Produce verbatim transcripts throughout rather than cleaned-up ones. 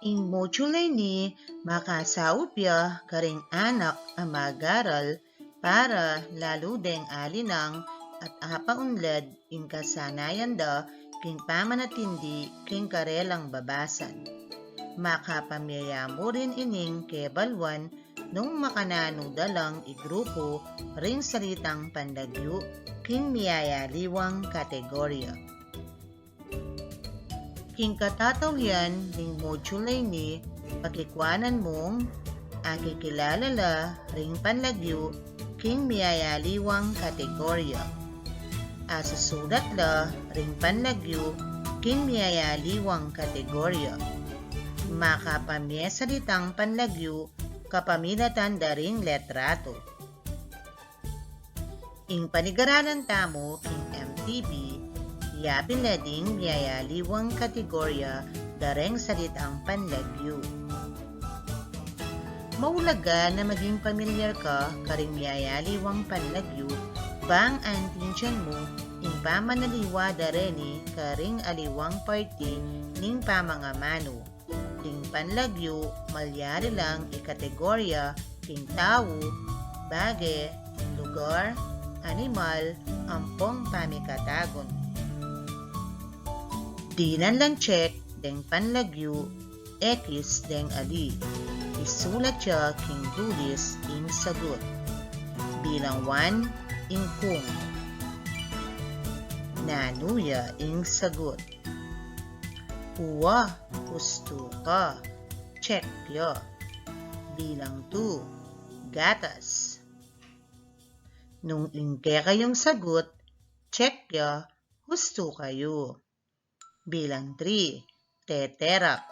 Ing module a ini makasaup ya karing anak a mag-aral para lalu deng alinang at apaunlad ing kasanayan da king pamanatindi king karelang babasan. Makapamie ya mu rin ining kebaluan nung makananu da lang i grupu ring salitang Panlagyu king miyayaliwang kategorya. King katataulian ning module a ini, pakikwanan mung akikilala la ring Panlagyu king miyayaliwang kategorya. Asusulat la ring Panlagyu king miyayaliwang kategorya. Makapamie salitang Panlagyu kapamilatan da ring letratu. Ing panigaralan tamu king M T B, yapin la ding miyayaliwang kategorya da reng salitang Panlagyu. Maulaga na maging pamilyar ka karing miyayaliwang Panlagyu bang antindian mu ing pamanaliwa da reni karing aliwang parti ning pamangamanu. Ding Panlagyu, malyari lang ikategorya king tau, bage, lugar, animal, ampong pamikatagun. Dinan lang check deng Panlagyu, ekis deng ali. Isulat ya king dulis ing sagut. Bilang one, ing kung. Nanu ya ing sagut. Uwa, hustu ka. Check ya. Bilang two, gatas. Nung ing kekayung sagut, check ya, hustu kayu. Bilang three, teterak.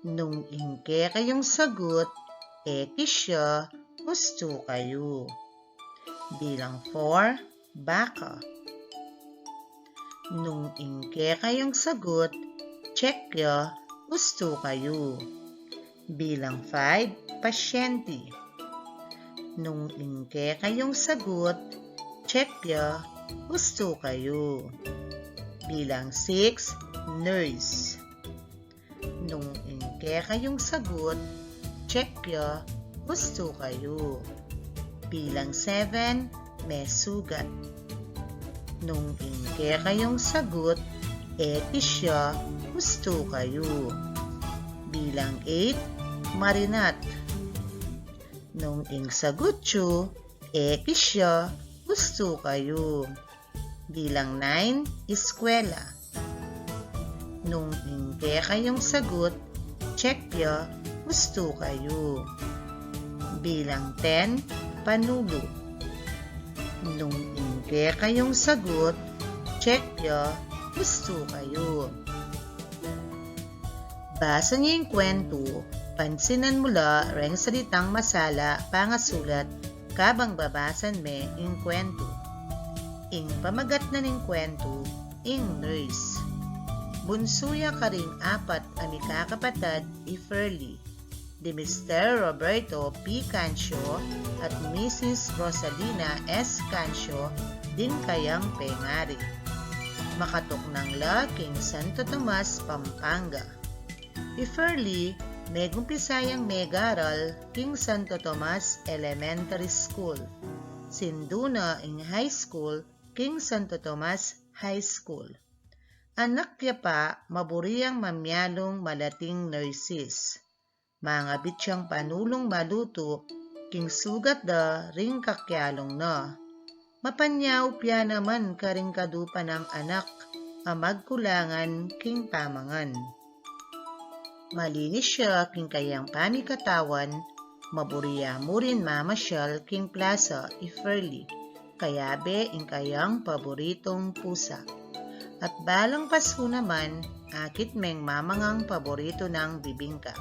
Nung ing kekayung sagut, ekis ya, hustu kayu. Bilang four, baka. Nung ing kekayung sagut, check ya, hustu kayu. Bilang five, pasyente. Nung ing kekayung sagut, check ya, hustu kayu. Bilang six, nurse. Nung ing kekayung sagut, check ya, hustu kayu. Bilang seven, mesugat. Nung ing kekayung sagut, ekis ya, hustu kayu. Bilang eight, marinat. Nung ing sagut yu, ekis ya, hustu kayu. Bilang nine, eskwela. Nung ing kekayung sagut, check ya, hustu kayu. Bilang ten, panulu. Nung ing kekayung sagut, check ya, hustu kayu. Basa yu ing kwentu, pansinan mu la reng salitang masala pangasulat kabang babasan me ing kwentu. Ing pamagat na ning kwentu, ing nurse. Bunsu ya karing apat a mikakapatad i Furly, di Mister Roberto P. Cancio at Missus Rosalina S. Cancio ding kayang pengari. Makatuknang la king Santo Tomas, Pampanga. I Furly, megumpisa yang megaral king Santo Tomas Elementary School. Sindu na ing high school king Santo Tomas High School. Anak ya pa, maburi yang mamialung malating nurses. Mangabit yang panulung malutu king sugat da ring kakialung na. Mapanyaup ya naman karing kadupa nang anak a magkulangan king pamangan. Malinis ya king kayang pamikatawan, maburi ya mu rin mamasyal king plasa i Furly, kayabe ing kayang paboritung pusa. At balang Pasku naman, akit meng mamangang paboritu nang bibingka.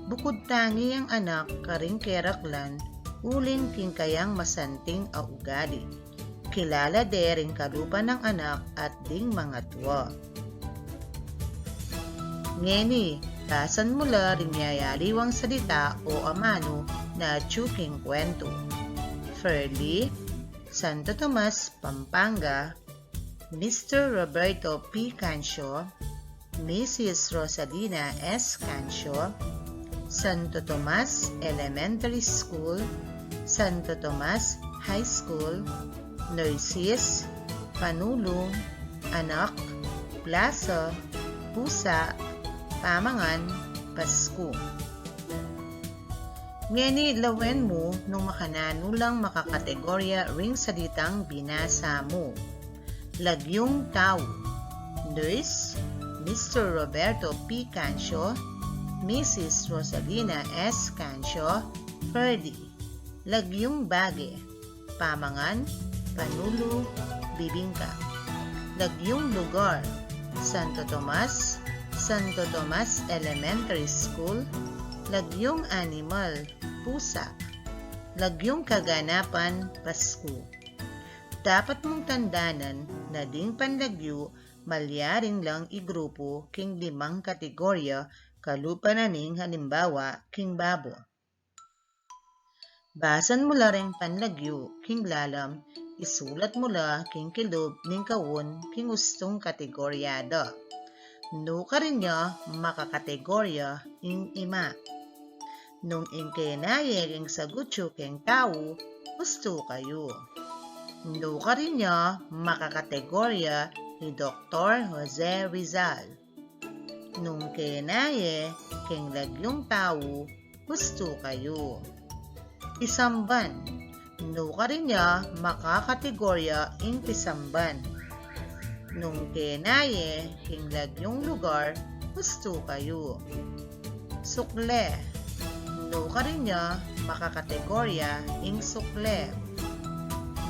Bukud tangi yang anak karing keraklan, uling king kayang masanting a ugali. Kilala de ring kalupa nang anak at ding mangatua. Ngeni, basan mu la ring miyayaliwang salita o amanu na atyu king kwentu. Furly, Santo Tomas, Pampanga, Mister Roberto P. Cancio, Missus Rosalina S. Cancio, Santo Tomas Elementary School, Santo Tomas High School, nurses, panulung, anak, plaza, pusa, pamangan, Pasku. Ngeni lawen mu nung makananu lang makakategorya ring salitang binasa mu. Lagyung tau. Nurse, Mister Roberto P. Cancio, Missus Rosalina S. Cancio, Ferdy. Lagyung bage. Pamangan, panulu, bibingka. Lagyung lugar, Santo Tomas, Santo Tomas Elementary School. Lagyung animal, pusa. Lagyung kaganapan, Pasku. Dapat mung tandanan na ding panlagyu malyaring lang igrupu king limang kategorya kalupa na ning halimbawa king babo. Basan mu la reng panlagyu king lalam, isulat mu la king kilub ning kaun king ustung kategorya da. Nukarin ya makakategorya ing ima. Nung ing kenaye keng sagut yu keng tau, hustu kayu. Nukarin ya makakategorya i Doktor Jose Rizal. Nung kenaye keng lagyung tau, hustu kayu. Isamban. Nukarin ya makakategorya ing pisamban. Nung kenaye keng lagyung lugar, hustu kayu. Sukle. Nukarin ya makakategorya ing sukle.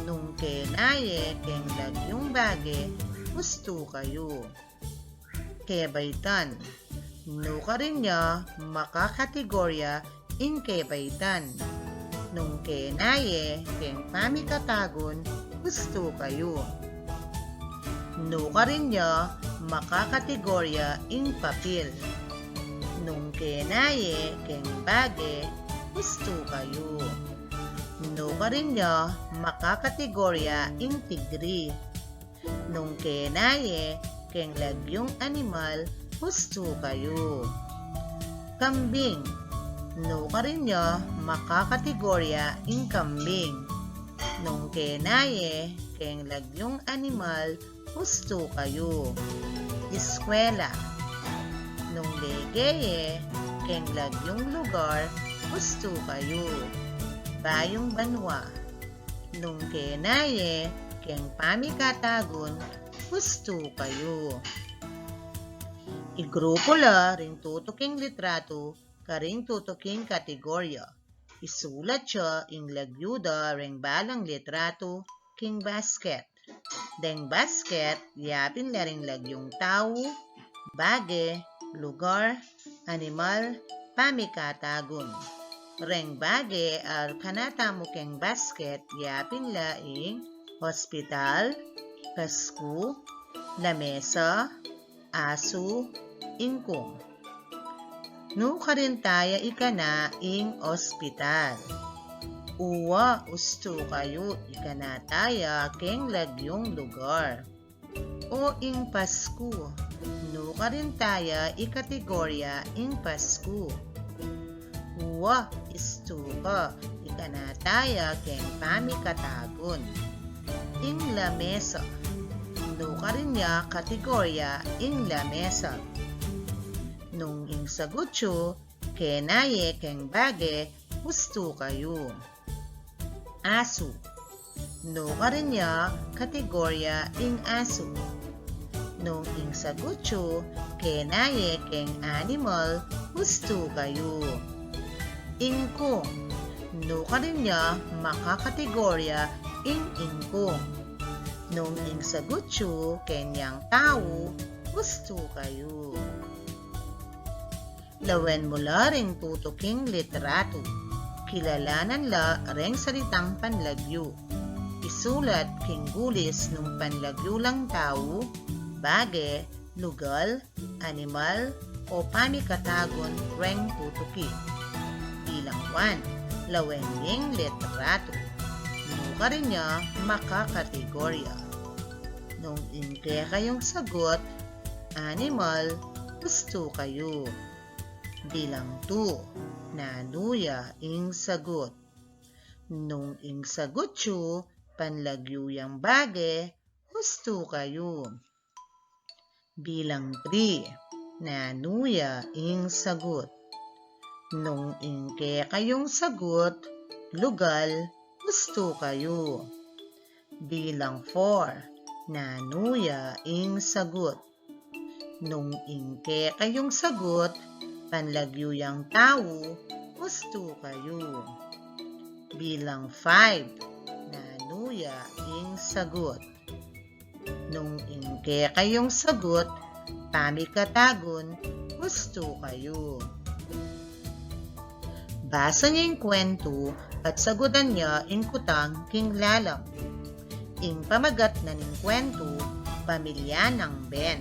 Nung kenaye keng lagyung bage, hustu kayu. Kebaitan. Nukarin ya makakategorya ing kebaitan. Nung kenaye keng pamikatagun, hustu kayu. Nukarin ya makakategorya ing papil. Nung kenaye keng bage, hustu kayu. Nukarin ya makakategorya ing tigri. Nung kenaye keng lagyung animal, hustu kayu. Kambing. Nukarin ya makakategorya ing kambing. Nung kenaye keng lagyung animal, hustu kayu. Iskwela. Nung legeye keng lagyung lugar, hustu kayu. Bayung banua. Nung kenaye keng pamikatagun, hustu kayu. Igrupu la ring tutuking litratu karing tutuking kategorya. Isulat ya ing lagyu da ring balang litratu king basket. Deng basket, yapin la ring lagyung tau, bage, lugar, animal, pamikatagun. Reng bage a kanatamu keng basket, yapin la ing hospital, Pasku, lamesa, asu, ingkung. Nukarin taya ikana ing ospital? Uwa, hustu kayu, ikana taya keng lagyung lugar. O ing Pasku, nukarin taya ikategorya ing Pasku? Uwa, hustu ka, ikana taya keng pamikatagun. Ing lamesa, nukarin ya kategorya ing lamesa? Nung ing sagut yu kenaye keng bage, hustu kayu. Asu. Nukarin ya kategorya ing asu? Nung ing sagut yu kenaye keng animal, hustu kayu. Ingkung. Nukarin ya makakategorya ing ingkung? Nung ing sagut yu kenyang tau, hustu kayu. Lawen mu la ring tutuking litratu. Kilalanan la ring salitang panlagyu. Isulat king gulis nung panlagyu lang tau, bage, lugal, animal, o pamikatagun reng tutuki. Bilang one, lawen ing litratu. Nukarin ya makakategorya? Nung ing kekayung sagut, animal, hustu kayu. Bilang two, nanu ya ing sagut? Nung ing sagut yu panlagyu yang bage, hustu kayu. Bilang three, nanu ya ing sagut? Nung ing kekayung sagut, lugal, hustu kayu. Bilang four, nanu ya ing sagut? Nung ing kekayung sagut panlagyu yang tau, hustu kayu. Bilang five, nanu ya ing sagut? Nung ing kekayung sagut pamikatagun, hustu kayu. Basa ing kwentu at sagutan ya ing kutang king lalam. Ing pamagat na ning kwentu, Pamilya nang Ben.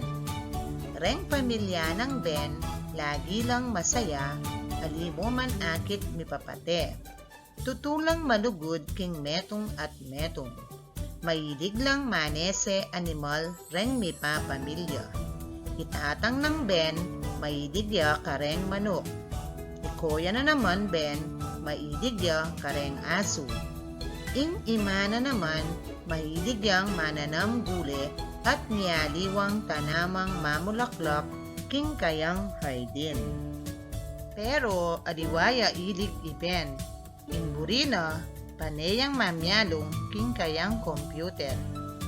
Reng pamilya nang Ben, lagi lang masaya, ali mu man akit mipapate. Tutu lang malugud king metung at metung. Mailig lang manese animal reng mipapamilya. I tatang nang Ben, mailig ya kareng manuk. I koya na naman Ben, mailig ya kareng asu. Ing ima na naman, mailig yang mananam gule at mialiwang tanamang mamulaklak king kayang hardin. Pero aliwa ya ilig i Ben. Ing buri na, pane yang mamialung king kayang computer.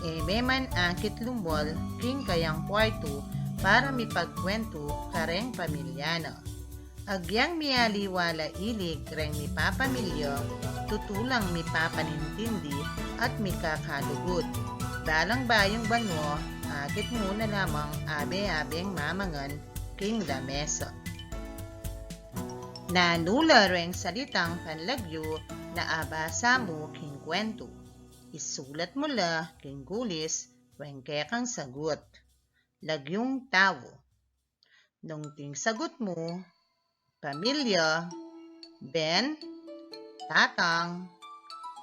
E me man akit lumwal king kayang kwartu para mipagkwentu kareng pamilya na. Agyang mialiwa la ilig reng mipapamilya, tutu lang mipapanintindi at mikakalugud. Balang bayung banwa, akit mu na lamang abe-abeng mamangan king lamesa. Nanu la reng salitang panlagyu na abasa mu king kwentu? Isulat mu la king gulis reng kekang sagut. Lagyung tau. Nung ding sagut mu, pamilya, Ben, tatang,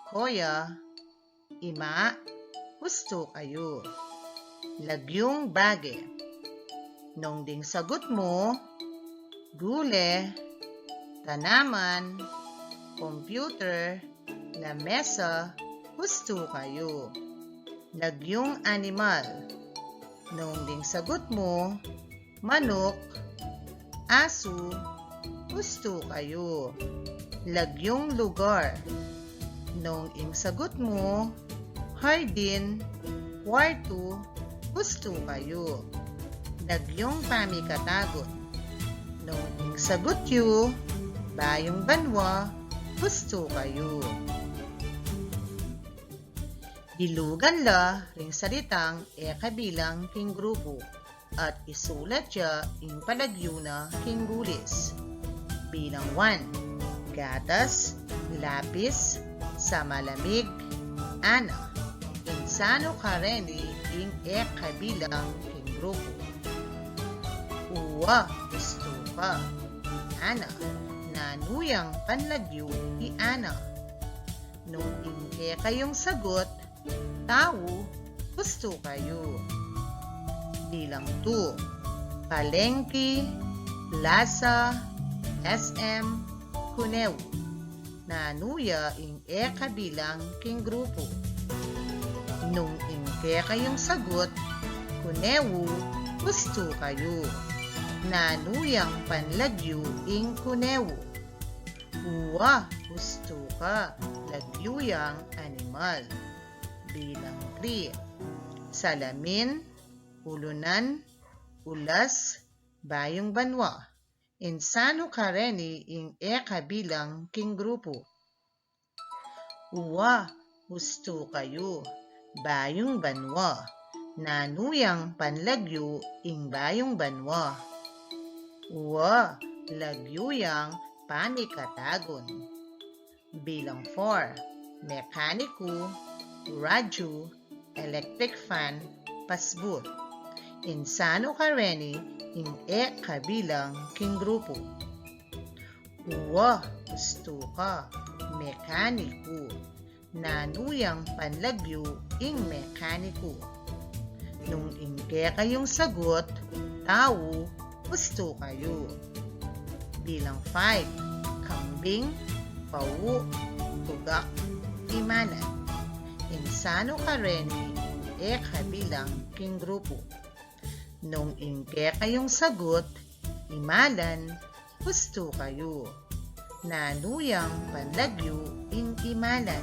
koya, ima, hustu kayu. Lagyung bage. Nung ding sagut mu, gule, tanaman, computer, lamesa, hustu kayu. Lagyung animal. Nung ding sagut mu, manuk, asu, hustu kayu. Lagyung lugar. Nung ing sagut mu, hardin, kwartu, hustu kayu. Lagyung pamikatagun. Nung ing sagut yu, bayung banwa, hustu kayu. Dilugan la ring salitang e kabilang king grupu at isulat ya ing palagyu na king gulis. Bilang one, gatas, lapis, samalamig, ana. Insanu kareni ing e kabilang king grupu? Uwa, hustu ka. Ana, nanu yang panlagyu i ana? Nung ing kekayung sagut, tau, hustu kayu. Bilang two, palengki, plaza, S M, kunewu. Nanu ya ing e kabilang king grupu? Nung ing kekayung sagut, kunewu, hustu kayu. Nanu yang panlagyu ing kunewu? Uwa, hustu ka, lagyu yang animal. Bilang three, salamin, ulunan, ulas, bayung banwa. Insanu kareni ing e kabilang king grupu? Uwa, hustu kayu, bayung banwa. Nanu yang panlagyu ing bayung banwa? Uwa, lagyu yang pamikatagun. Bilang four, mekaniku, radyu, electric fan, pasbur. Insanu kareni ing e kabilang king grupu? Uwa, hustu ka, mekaniku. Nanu yang panlagyu ing mekaniku? Nung ing kekayung sagut, tau, gustu kayu. Bilang five, kambing, pau, tugak, imalan. Ing sanu kareni ing e kabilang king grupu. Nung ing kekayung sagut, imalan, gustu kayu. Nanu yang panlagyu ing imalan?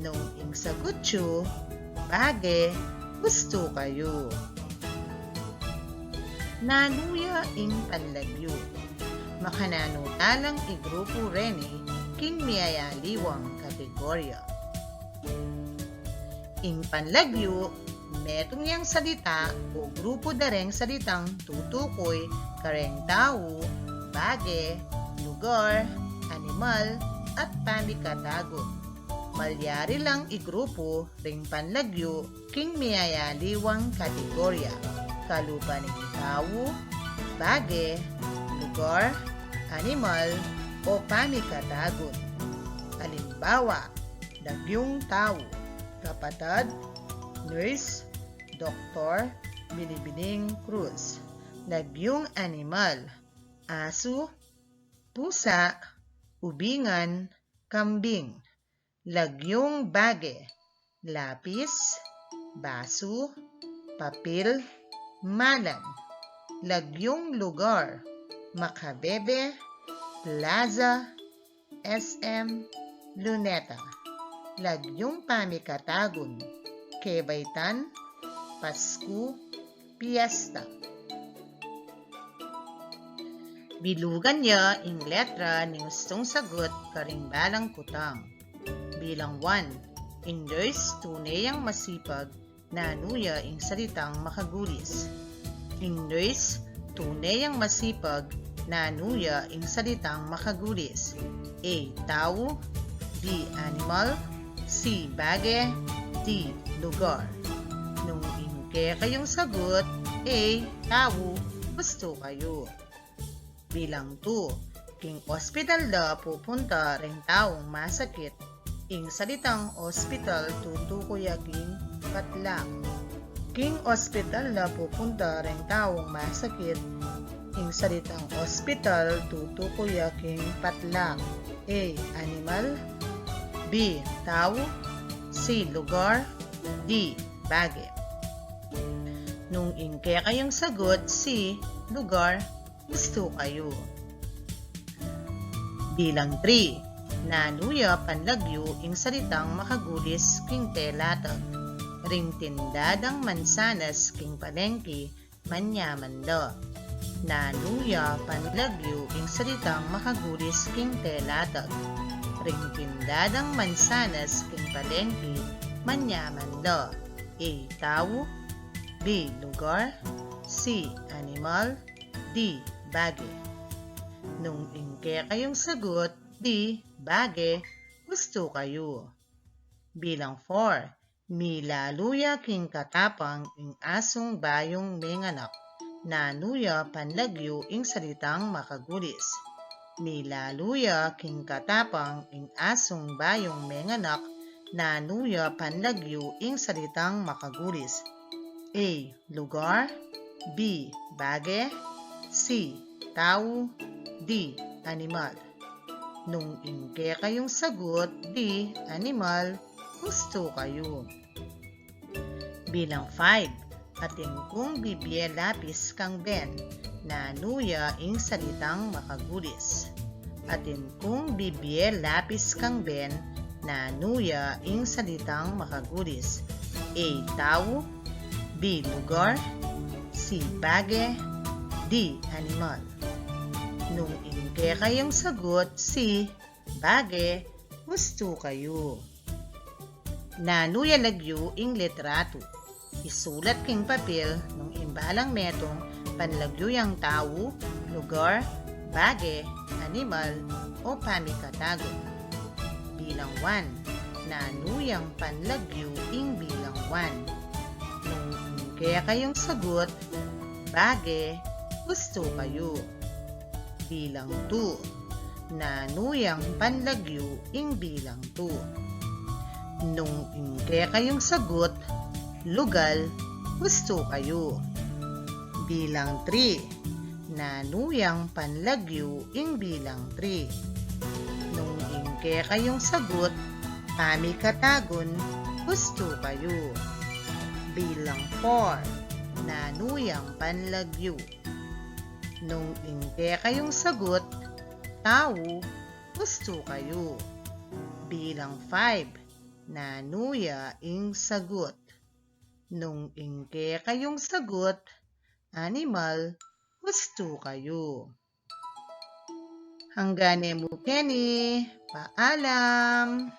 Nung ing sagut yu, bage, gustu kayu. Nanu ya ing panlagyu? Makananu talang igrupu reni king miyayaliwang kategorya? Ing panlagyu, metung yang salita o grupu da reng salitang tutukuy kareng tau, bage, lugar, animal, at pamikatagun. Malyari lang igrupu ring panlagyu king miyayaliwang kategorya, kalupa ning tau, bage, lugar, animal, o pamikatagun. Alimbawa, lagyung tau, kapatad, nurse, doktor, Binibining Cruz. Lagyung animal, asu, pusa, ubingan, kambing. Lagyung bage, lapis, basu, papil, malan. Lagyung lugar, Macabebe, Plaza, S M, Luneta. Lagyung pamikatagun, Kebaitan, Pasku, Piyesta. Bilugan ya ing letra ning ustung sagut karing balang kutang. Bilang one, ing nurse tune yang masipag, nanu ya ing salitang makagulis? Ing nurse tune yang masipag, nanu ya ing salitang makagulis? A, tau, B, animal, C, bage, D, lugar. Nung ing kekayung sagut, A, tau, gustu kayu. Bilang two, king ospital da pupunta reng taung masakit, ing salitang ospital tutuku ya king patlang. King ospital da pupunta reng taung masakit, ing salitang ospital tutuku ya king patlang. A, animal, B, tau, C, lugar, D, bage. Nung ing kekayung sagut C, lugar, gustu kayu. Bilang three, nanu ya panlagyu ing salitang makagulis king telatag? Ring tinda dang mansanas king palengki, manyaman da. Nanu ya panlagyu ing salitang makagulis king telatag? Ring tinda dang mansanas king palengki, manyaman da. A, tau, B, lugar, C, animal, D, bage. Nung ing kekayung sagut D, bage, gustu kayu. Bilang four, milalu ya king katapang ing asung bayung menganak, nanu ya panlagyu ing salitang makagulis? Milalu ya king katapang ing asung bayung menganak, nanu ya panlagyu ing salitang makagulis? A, lugar, B, bage, C, tau, D, animal. Nung ing kekayung sagut D, animal, gustu kayu. Bilang five, atin kung bibie lapis kang Ben, nanu ya ing salitang makagulis? Atin kung bibie lapis kang Ben, nanu ya ing salitang makagulis? A, tau, B, lugar, C, bage, D, animal. Nung ing kekayung sagut C, bage, gustu kayu. Nanu ya lagyu ing litrato? Isulat king papel nung ing balang metung panlagyu yang tau, lugar, bage, animal, o pamikatagun. Bilang one, nanu yang panlagyu ing bilang one? Nung ing kekayung sagut, bage, gustu kayu. Bilang two, nanu yang panlagyu ing bilang two? Nung ing kekayung sagut, lugal, gustu kayu. Bilang three, nanu yang panlagyu ing bilang three? Nung ing kekayung sagut, pamikatagun, hustu kayu. Bilang four, nanu yang panlagyu? Nung ing kekayung sagut, tau, hustu kayu. Bilang five, nanu ya ing sagut? Nung ing kekayung sagut, animal, hustu kayu. Hanggang ne mu keni, paalam.